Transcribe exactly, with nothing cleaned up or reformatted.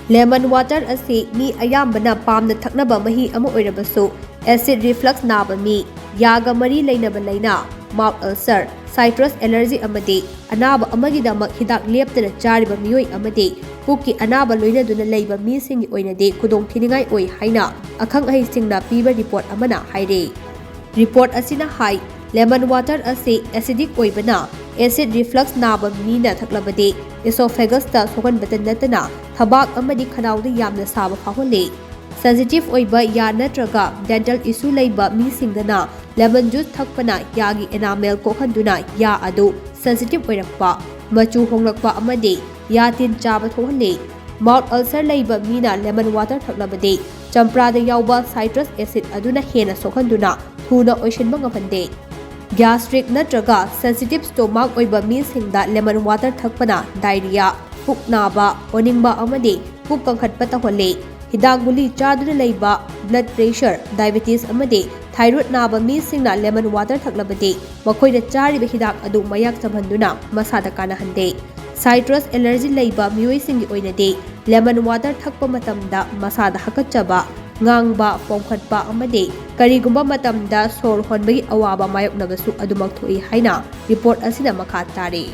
Lemon water ꯑꯁꯤ ꯃꯤ ꯑꯌꯥꯝꯕꯅ ꯄꯥꯝꯅ ꯊꯛꯅꯕ ꯃꯍꯤ ꯑꯃ ꯑꯣꯏꯔꯕꯁꯨ, acid reflux ꯅꯥꯕ ꯃꯤ, ꯌꯥꯒ ꯃꯔꯤ ꯂꯩꯅꯕ ꯂꯥꯏꯅꯥ, mouth ulcer, citrus allergy ꯑꯃꯗꯤ ꯑꯅꯥꯕ ꯑꯃꯒꯤꯗꯃꯛ ꯍꯤꯗꯥꯛ ꯂꯦꯞꯇꯅ ꯆꯥꯔꯤꯕ ꯃꯤꯑꯣꯏ ꯑꯃꯗꯤ ꯄꯨꯛꯀꯤ ꯑꯅꯥꯕ ꯂꯣꯏꯅꯗꯨꯅ ꯂꯩꯕ ꯃꯤꯁꯤꯡꯒꯤ ꯑꯣꯏꯅꯗꯤ ꯈꯨꯗꯣꯡꯊꯤꯅꯤꯡꯉꯥꯏ ꯑꯣꯏ ꯍꯥꯏꯅ ꯑꯈꯪ ꯑꯍꯩꯁꯤꯡꯅ ꯄꯤꯕ report ꯑꯃꯅ ꯍꯥꯏꯔꯤ꯫ Report ꯑꯁꯤꯅ ꯍꯥꯏ, lemon water ꯑꯁꯤ acidic ꯑꯣꯏꯕꯅ, acid reflux ꯅꯥꯕ ꯃꯤꯅ ꯊꯛꯂꯕꯗꯤ esophagusꯇ ꯁꯣꯛꯍꯟꯕꯇ ꯅꯠꯇꯅ ꯊꯕꯥꯛ ꯑꯃꯗꯤ ꯈꯅꯥꯎꯗ ꯌꯥꯝꯅ ꯁꯥꯕ ꯐꯥꯎꯍꯜꯂꯤ꯫ Sensitive ꯑꯣꯏꯕ ꯌꯥ ꯅꯠꯇ꯭ꯔꯒ dental issue ꯂꯩꯕ ꯃꯤꯁꯤꯡꯗꯅ lemon juice ꯊꯛꯄꯅ ꯌꯥꯒꯤ enamel ꯀꯣꯛꯍꯟꯗꯨꯅ ꯌꯥ ꯑꯗꯨ sensitive ꯑꯣꯏꯔꯛꯄ, ꯃꯆꯨ ꯍꯣꯡꯂꯛꯄ ꯑꯃꯗꯤ ꯌꯥ ꯇꯤꯟ ꯆꯥꯕ ꯊꯣꯛꯍꯜꯂꯤ꯫ Mouth ulcer ꯂꯩꯕ ꯃꯤꯅ lemon water ꯊꯛꯂꯕꯗꯤ ꯆꯝꯄ꯭ꯔꯥꯗ ꯌꯥꯎꯕ citrus acid ꯑꯗꯨꯅ ꯍꯦꯟꯅ ꯁꯣꯛꯍꯟꯗꯨꯅ ꯊꯨꯅ ꯑꯣꯏꯁꯤꯟꯕ ꯉꯝꯍꯟꯗꯦ꯫ Gastric ꯅꯠꯇ꯭ꯔꯒ sensitive stomach ꯑꯣꯏꯕ ꯃꯤꯁꯤꯡꯗ lemon water ꯊꯛꯄꯅ diarrhea, ꯄꯨꯛ ꯅꯥꯕ, ꯑꯣꯅꯤꯡꯕ ꯑꯃꯗꯤ ꯄꯨꯛ ꯀꯪꯈꯠꯄ ꯇꯧꯍꯜꯂꯤ꯫ ꯍꯤꯗꯥꯛ ꯒꯨꯂꯤ ꯆꯥꯗꯨꯅ ꯂꯩꯕ, blood pressure, diabetes ꯑꯃꯗꯤ thyroid ꯅꯥꯕ ꯃꯤꯁꯤꯡꯅ lemon water ꯊꯛꯂꯕꯗꯤ ꯃꯈꯣꯏꯅ ꯆꯥꯔꯤꯕ ꯍꯤꯗꯥꯛ ꯑꯗꯨ ꯃꯌꯥꯛ ꯆꯝꯍꯟꯗꯨꯅ ꯃꯁꯥꯗ ꯀꯥꯟꯅꯍꯟꯗꯦ꯫ Citrus allergy ꯂꯩꯕ ꯃꯤꯑꯣꯏꯁꯤꯡꯒꯤ ꯑꯣꯏꯅꯗꯤ lemon water ꯊꯛꯄ ꯃꯇꯝꯗ ꯃꯁꯥꯗ ꯍꯥꯀꯠꯆꯕ, ꯉꯥꯡꯕ, ꯄꯣꯝꯈꯠꯄ ꯑꯃꯗꯤ ꯀꯔꯤꯒꯨꯝꯕ ꯃꯇꯝꯗ ꯁꯣꯔ ꯍꯣꯟꯕꯒꯤ ꯑꯋꯥꯕ ꯃꯥꯌꯣꯛꯅꯕꯁꯨ ꯑꯗꯨꯃꯛ ꯊꯣꯛꯏ ꯍꯥꯏꯅ report ꯑꯁꯤꯅ ꯃꯈꯥ ꯇꯥꯔꯤ꯫